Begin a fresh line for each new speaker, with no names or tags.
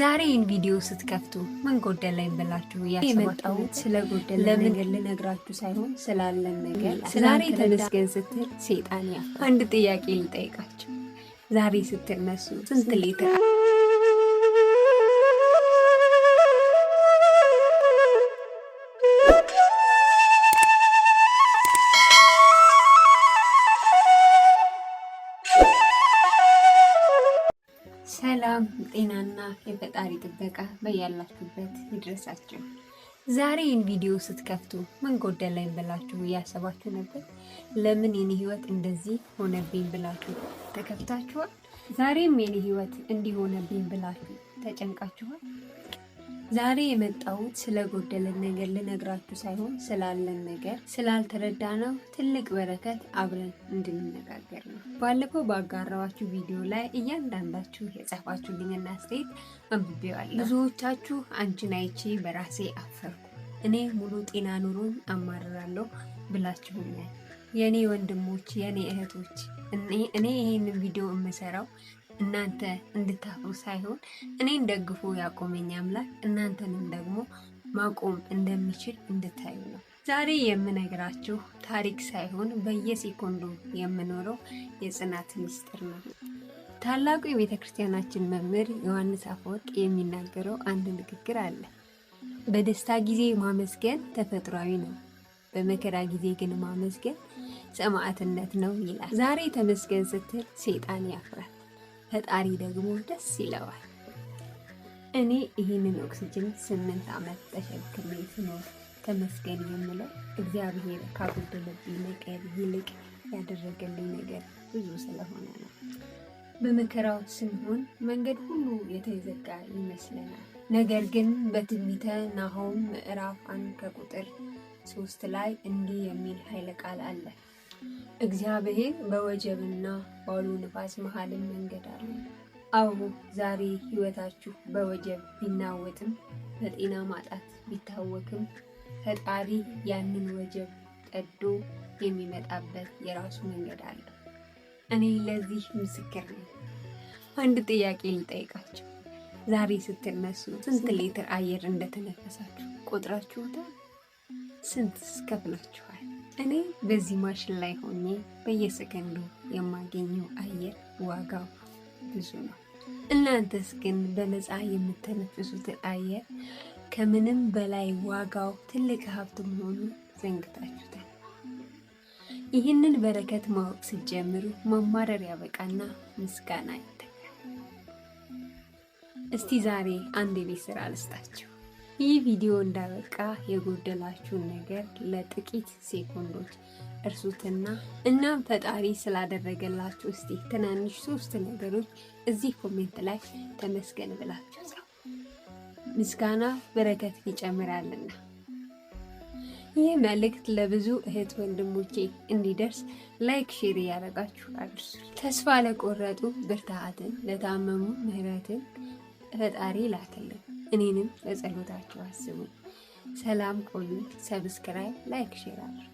ዛሬ ይህን ቪዲዮ ስትከፍቱ ምን ጎደለኝ ብላችሁ
የመጣሁት ስለ ጎደለ
ለምን
ነገር ልነግራችሁ ሳይሆን ስላለን ነገር
ዛሬ ተመስገን ስትል ሴጣን ያፍራል። አንድ ጥያቄ ልጠይቃችሁ። ዛሬ ስትነሱ ስንት ሊትር ሰላም ጤናና የፈጣሪ ጥበቃ በያላችሁበት ይድረሳችሁ። ዛሬ ይህን ቪዲዮ ስትከፍቱ ምን ጎደለኝ ብላችሁ እያሰባችሁ ነበር? ለምን የኔ ህይወት እንደዚህ ሆነብኝ ብላችሁ ተከፍታችኋል? ዛሬም የኔ ህይወት እንዲህ ሆነብኝ ብላችሁ ተጨንቃችኋል? ዛሬ የመጣሁት ስለጎደለን ነገር ልነግራችሁ ሳይሆን ስላለን ነገር ስላልተረዳነው ትልቅ በረከት አብረን እንድንነጋገር ነው። ባለፈው ባጋራኋችሁ ቪዲዮ ላይ እያንዳንዳችሁ የጻፋችሁልኝን አስተያየት አንብቤዋለሁ። ብዙዎቻችሁ አንቺን አይቼ በራሴ አፈርኩ፣ እኔ ሙሉ ጤና ኑሮኝ አማርራለሁ ብላችሁኛል። የእኔ ወንድሞች፣ የእኔ እህቶች፣ እኔ ይህንን ቪዲዮ የምሰራው እናንተ እንድታፍሩ ሳይሆን እኔን ደግፎ ያቆመኝ አምላክ እናንተንም ደግሞ ማቆም እንደሚችል እንድታዩ ነው። ዛሬ የምነግራችሁ ታሪክ ሳይሆን በየሴኮንዱ የምኖረው የጽናት ምስጢር ነው። ታላቁ የቤተ ክርስቲያናችን መምህር ዮሐንስ አፈወርቅ የሚናገረው አንድ ንግግር አለ። በደስታ ጊዜ ማመስገን ተፈጥሯዊ ነው፣ በመከራ ጊዜ ግን ማመስገን ሰማዕትነት ነው ይላል። ዛሬ ተመስገን ስትል ሴጣን ያፍራል፣ ፈጣሪ ደግሞ ደስ ይለዋል። እኔ ይህንን ኦክስጅን 8 ዓመት ተሸክሜ ስኖር ተመስገን የምለው እግዚአብሔር ካጎደለብኝ ነገር ይልቅ ያደረገልኝ ነገር ብዙ ስለሆነ ነው። በመከራው ስንሆን መንገድ ሁሉ የተዘጋ ይመስለናል። ነገር ግን በትንቢተ ናሆም ምዕራፍ 1 ከቁጥር 3 ላይ እንዲህ የሚል ኃይለ ቃል አለ። እግዚአብሔር በወጀብና በአውሎ ንፋስ መሃልም መንገድ አለ። አዎ፣ ዛሬ ሕይወታችሁ በወጀብ ቢናወጥም፣ በጤና ማጣት ቢታወክም፣ ፈጣሪ ያንን ወጀብ ቀዶ የሚመጣበት የራሱ መንገድ አለው። እኔ ለዚህ ምስክር ነኝ። አንድ ጥያቄ ልጠይቃችሁ። ዛሬ ስትነሱ ስንት ሊትር አየር እንደተነፈሳችሁ ቆጥራችሁታል? ስንት ከፍላችኋል? እኔ በዚህ ማሽን ላይ ሆኜ በየሰከንዱ የማገኘው አየር ዋጋው ብዙ ነው። እናንተስ ግን በነፃ የምተነፍሱትን አየር ከምንም በላይ ዋጋው ትልቅ ሀብት መሆኑን ዘንግታችሁታል። ይህንን በረከት ማወቅ ስትጀምሩ ማማረር ያበቃና ምስጋና ይተካል። እስቲ ዛሬ አንድ የቤት ስራ ልስጣችሁ። ይህ ቪዲዮ እንዳበቃ የጎደላችሁን ነገር ለጥቂት ሴኮንዶች እርሱትና እናም ፈጣሪ ስላደረገላችሁ እስቲ ትናንሽ ሶስት ነገሮች እዚህ comment ላይ ተመስገን ብላችሁ ጻፉ። ምስጋና በረከት ይጨምራልና። ይህ መልእክት ለብዙ እህት ወንድሞቼ እንዲደርስ like፣ share እያደረጋችሁ አድርሱ። ተስፋ ለቆረጡ ብርታትን፣ ለታመሙ ምሕረትን ፈጣሪ ላክልን። እኔንም በጸሎታችሁ አስቡ። ሰላም ቆዩ። Subscribe፣ like፣ share አድርጉ።